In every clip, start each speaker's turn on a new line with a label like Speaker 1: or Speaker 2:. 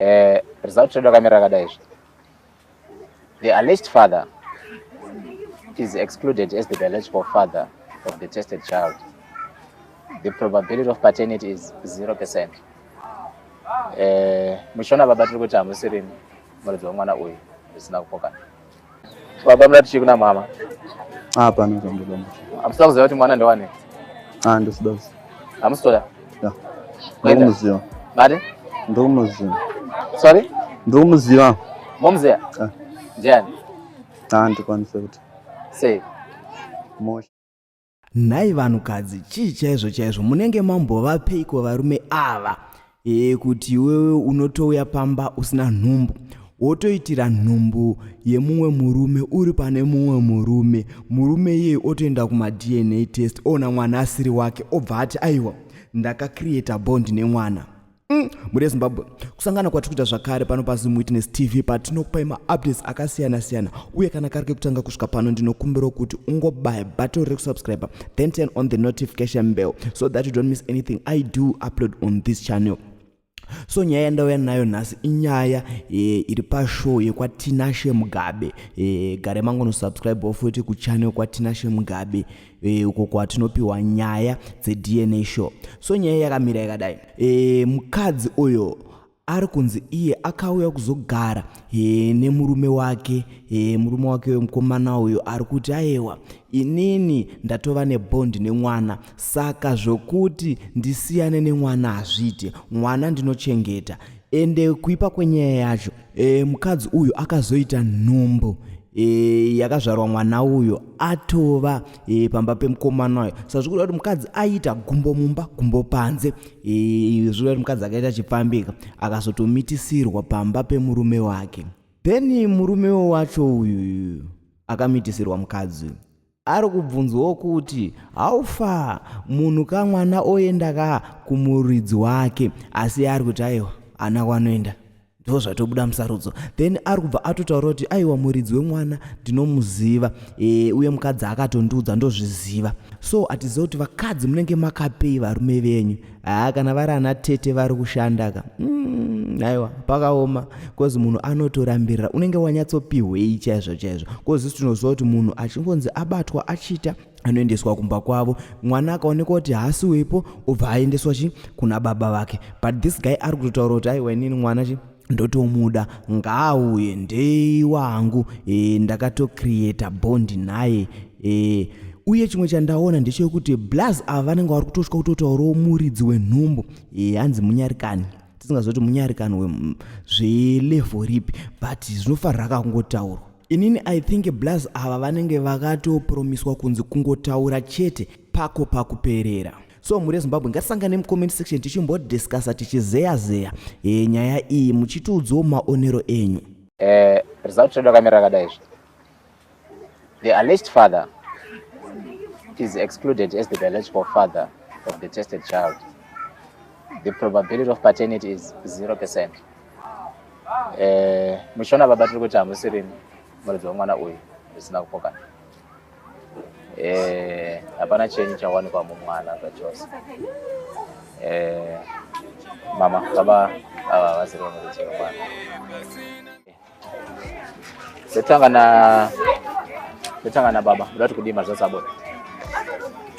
Speaker 1: Result redu rakamira rakadai izvi. The alleged father is excluded as the biological father of the tested child. The probability of paternity is 0%. Muchiona baba, tiri kuti hamusiri muridzi wemwana uyu zvisina kupokana. Baba, muda tichii kuna mama?
Speaker 2: Hapana zvandodamba.
Speaker 1: Hamusida kuziva kuti mwana ndewani?
Speaker 2: Ah, ndisida kuziva.
Speaker 1: Hamusitoda?
Speaker 2: Ya. Ndokumuziva.
Speaker 1: Mati?
Speaker 2: Ndokumuziva.
Speaker 1: Sorry?
Speaker 2: Ndokumuziva.
Speaker 1: Momuziva?
Speaker 2: Ah.
Speaker 1: Ndiani?
Speaker 2: Ah, ndikwanise kuti.
Speaker 1: Sei?
Speaker 2: Moshe.
Speaker 3: Nhai vanhukadzi, chii chaizvo chaizvo munenge mambovapeiko varume ava, kuti iwewe unotouya pamba usina nhumbu, wotoitira nhumbu yemumwe murume uri pane mumwe murume, murume iyeye otoenda kumaDNA test, oona mwana asiri wake, obva ati aiwa, ndakacreata bond nemwana. Mhuri yeZimbabwe, kusangana kwatiri kuita zvakare pano paZim Witness TV, patinokupai maupdates akasiyana-siyana. Uye kana kari kekutanga kusvika pano, ndinokumbirawo kuti ungobaya button rekusubscribe, then turn on the notification bell so that you don't miss anything I do upload on this channel. So nyaya yandauya nayo nhasi inyaya iri pashow yekwaTinashe Mugabe. Gare mangonosubscribe futi kuchannel kwaTinashe Mugabe, uko kwatinopiwa nyaya dzeDNA show. So nyaya yakamira yakadai. Mukadzi uyo ari kunzi iye akauya kuzogara nemurume wake. Murume wake mukomana uyo ari kuti aiwa, inini ndatova nebond nemwana, saka zvokuti ndisiyane nemwana hazviite, mwana ndinochengeta. Ende kuipa kwenyaya yacho, mukadzi uyu akazoita nhumbu yakazvarwa mwana uyo atova pamba pemukomana uyo. Saka zvikuda kuti mukadzi aiita gumbo mumba, gumbo panze. Zvireva kuti mukadzi akaita chipfambika, akazotomitisirwa pamba pemurume wake. Then murume wacho uyu akamitisirwa mukadzi uyu ari kubvunzwawo kuti haufa munhu ka, mwana oenda ka kumuridzi wake, asi ari kuti aiwa, ana kwanoenda, ndo zvatobuda musarudzo. Then ari kubva atotaura kuti aiwa, muridzi wemwana ndinomuziva, uye mukadzi akatondiudza, ndozviziva. So hatiziva kuti vakadzi munenge makapei varume venyu. Haa, kana vari ana tete vari kushanda ka, aiwa, pakaoma, because munhu anotorambirira unenge wanyatsopihwei chaizvo chaizvo? Because isu tinoziva kuti munhu achingonzi abatwa achiita, anoendeswa kumba kwavo. Mwana akaonekwa kuti haasi wepo, obva aendeswa chi kuna baba vake. But this guy ari kutotaura kuti aiwa, inini mwana chi ndotomuda, ngaauye, ndeiwangu, ndakatocreata bond naye. Uye chimwe chandaona ndechekuti blaz ava vanenge vari kutotya kutotaurawo muridzi wenhumbu. Hanzi munyarikani, tisingazoti munyarikani zvelevel ripi, but zvinofanira kakungotaurwa. Inini I think blaz ava vanenge vakatopromiswa kunzi kungotaura chete pako pakuperera. So mhuri yeZimbabwe, ngatisangane mucomment section tichimbodiscussa, tichizeya zeya nyaya iyi, muchitiudzawo maonero enyu.
Speaker 1: Result redu rakamira rakadai izvi. The alleged father is excluded as the biological father of the tested child. The probability of paternity is 0%. Muchiona baba, tiri kuti hamusiri muridzi wemwana uyu zvisina kupokana. Hapana chenyu chawanikwa mumwana zvachose. Mama, baba ava havasiri muridzi wemwana. Totanga na baba, muda kuti kudii mazvose abuda?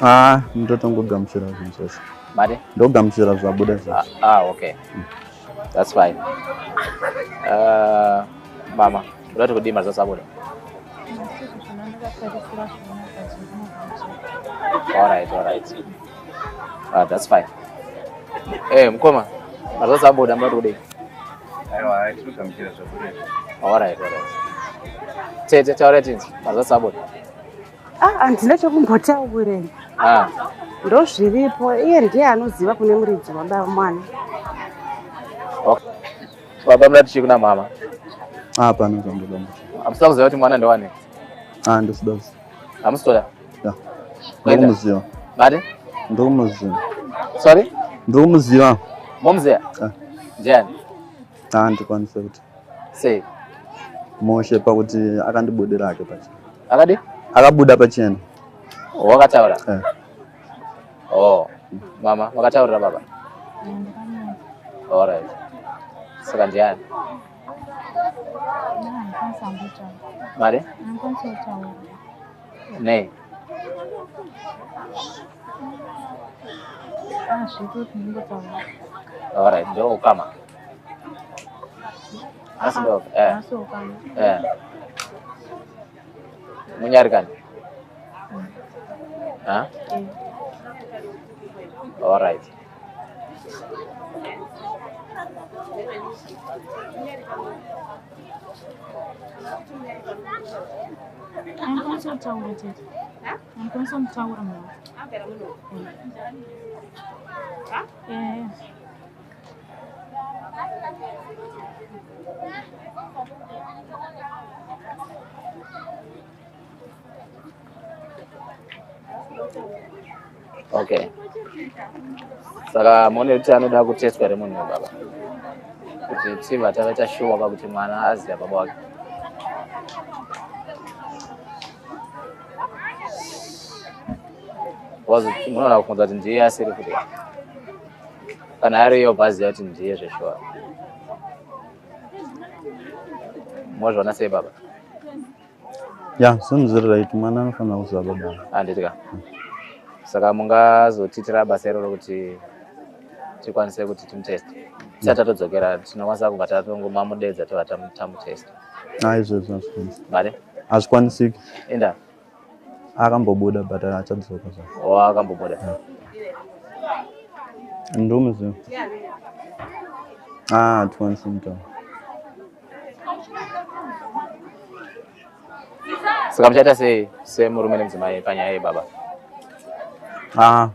Speaker 2: Ah, ndotongogamuchira zvinhu zvose.
Speaker 1: Mari?
Speaker 2: Ndogamuchira zvabuda zvose.
Speaker 1: Ah, okay, that's fine. Mama, muda kuti kudii mazvose abuda? All right. Ah, that's fine. Mukoma, mazvose abuda, muda kuti kudii?
Speaker 4: Aiwa, tinogamuchira zvabuda.
Speaker 1: All right. Tete, taura tinzi mazvose abuda.
Speaker 5: Ah, handina chokumbotaureni.
Speaker 1: Ah.
Speaker 5: Ndozviripo, iye ndiye anoziva kune muridzi wababa mwana.
Speaker 1: Okay. Baba, muda tichii kuna mama?
Speaker 2: Hapana zvandodamba.
Speaker 1: Hamusida kuziva kuti mwana ndewani?
Speaker 2: Ah, ndisida kuziva.
Speaker 1: Hamusitoda?
Speaker 2: Ya. Ndokumuziva.
Speaker 1: Mari?
Speaker 2: Ndokumuziva.
Speaker 1: Sorry?
Speaker 2: Ndokumuziva.
Speaker 1: Momuziva?
Speaker 2: Ah.
Speaker 1: Ndiani?
Speaker 2: Ah, ndikwanise kuti.
Speaker 1: Sei?
Speaker 2: Moshe, pakuti akandibudira hake pachena.
Speaker 1: Akadi?
Speaker 2: Akabuda pachena.
Speaker 1: Wakataura?
Speaker 2: Eh.
Speaker 1: Oh, mama, wakataurira baba? Alright. Saka ndiani? Mari? Nei? Alright, ndo ukama. Asi ndo eh. Eh. Munyarikani? Ha? Alright.
Speaker 6: Andikwanisi kutaura tete. Andikwanisi kutaura munhu. Eh.
Speaker 1: Okay. Saka muone kuti anoda kutestwa here munhu baba? Kuti tibva tavaita shuwa pakuti mwana aziva baba wake. Munoona kufunza kuti ndiye asiri kuti kana ariyo bhaziva kuti ndiye zveshuwa. Mozviona sei baba?
Speaker 2: Ya, zvinhu zviri right, mwana anofanira kuziva baba.
Speaker 1: Handiti ka? Saka mungazotiitira basa iroro kuti tikwanise kuti timuteste. Tisati tatodzokera tinokwanisa kubva tatongomamudedza tobva tamutesta.
Speaker 2: Ah, izvezvo hazvikwanisi.
Speaker 1: Mari?
Speaker 2: Hazvikwanisiki.
Speaker 1: Inda.
Speaker 2: Akambobuda but achadzoka zvake.
Speaker 1: Oh, akambobuda.
Speaker 2: Ndomuziva. Ah, hatikwanisi kutaura.
Speaker 1: Saka muchaita sei semurume nemudzimai panyaya iyi baba?
Speaker 2: Ah.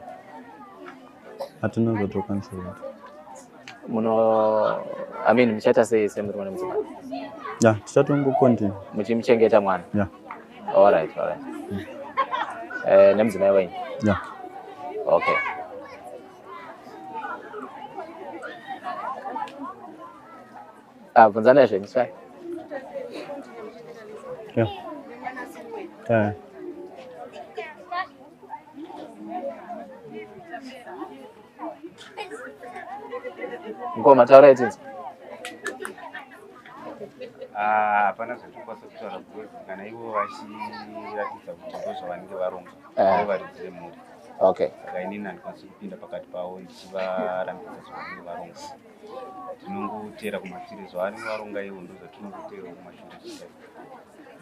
Speaker 2: Hatina zvatokwanisa kuita.
Speaker 1: Muno I mean muchaita sei semurume nemudzimai?
Speaker 2: Ya, tichatongocontinue.
Speaker 1: Muchimuchengeta mwana?
Speaker 2: Ya.
Speaker 1: All right, all right. Eh, nemudzimai wenyu?
Speaker 2: Ya.
Speaker 1: Okay. Ah, bvunzanai zvenyu sai.
Speaker 2: Ya. Eh.
Speaker 1: Ngoma taurai tinzi.
Speaker 4: Ah, hapana zvatinokwanisa kutaura because kana ivo vachiratidza kuti ndo zvavanenge varonga
Speaker 1: Eh.
Speaker 4: ndo varidzi vemhuri.
Speaker 1: Okay.
Speaker 4: Saka inini handikwanisi kupinda pakati pavo ndichivarambidza zvavanenge varonga. Tinongoteera kumashure zvavanenge varonga ivo ndo zvatinongoteerawo kumashure zvichaita.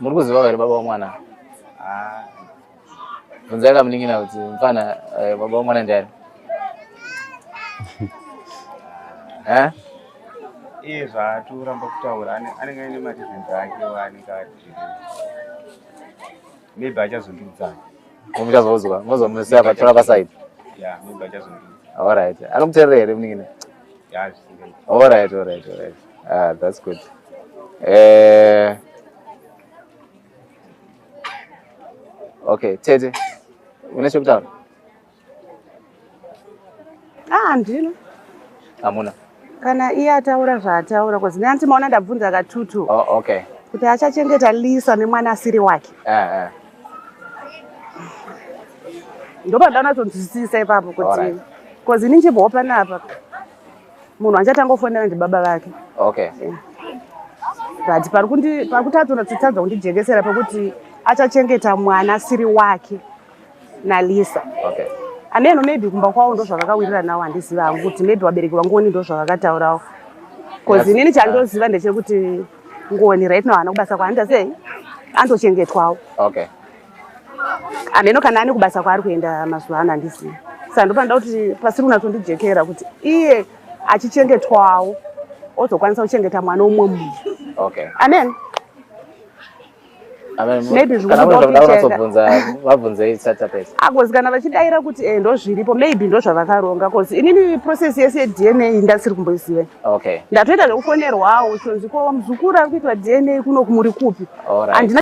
Speaker 1: Muri kuziva here baba womwana?
Speaker 4: Ah,
Speaker 1: Bvunzai kamunin'ina kuti mfana baba womwana ndiani? Eh?
Speaker 4: Iye zvaatoramba kutaura anenge aine mareasons ake waanenge ati maybe achazondiudza.
Speaker 1: Muchazoudzwa, mozomusiya patora paside.
Speaker 4: Ya, maybe achazondiudza.
Speaker 1: All right. Anokuteerera here munin'ina?
Speaker 4: Ya, zvisingaiti.
Speaker 1: All right, all right, all right. Ah, that's good. Okay, tete. Une chekutaura?
Speaker 5: Ah, handina.
Speaker 1: Hamuna.
Speaker 5: Kana iye ataura zvaataura, cause nanti maona ndabvunza katutu
Speaker 1: Oh, okay.
Speaker 5: kuti achachengeta Lisa nemwana asiri wake. Ndopa ndaunatonzwisisa ipapo kuti
Speaker 1: Alright.
Speaker 5: cause ini nchibvawo panapa munhu anchatangofonera ndibaba vake.
Speaker 1: Okay.
Speaker 5: But pari kutadza kundijekesera pekuti achachengeta mwana asiri wake naLisa.
Speaker 1: Okay.
Speaker 5: Ameno maybe kumba kwavo ndo zvavakawirirana nawo, handizivi hangu kuti maybe vabereki vaNgoni ndo zvavakataurawo. Cause inini chandoziva ndechekuti Ngoni right now haana kubasa kwaanoita sei, anotochengetwawo.
Speaker 1: Okay.
Speaker 5: Ameno kana ane kubasa kwaari kuenda mazuva ano handizivi. Saka ndopanoda kuti pasiri kunatsondijekera kuti iye achichengetwawo ozokwanisa kuchengeta mwana umwe munhu.
Speaker 1: Okay.
Speaker 5: Amen.
Speaker 1: Amen.
Speaker 5: Maybe
Speaker 1: Kana
Speaker 5: zvikuda
Speaker 1: mune zvamuda
Speaker 5: kucheka.
Speaker 1: kunatsobvunza, vabvunzei tisati tapedza.
Speaker 5: Akozi kana vachidayira kuti ndo zviripo, maybe ndo zvavakaronga, cause inini process yese yeDNA ndasiri kumboiziva.
Speaker 1: Okay.
Speaker 5: Ndatoita zvekufonerwawo chonzi ko muzukuru ari kuitwa DNA kuno kumuri kupi.
Speaker 1: All right.
Speaker 5: Handina.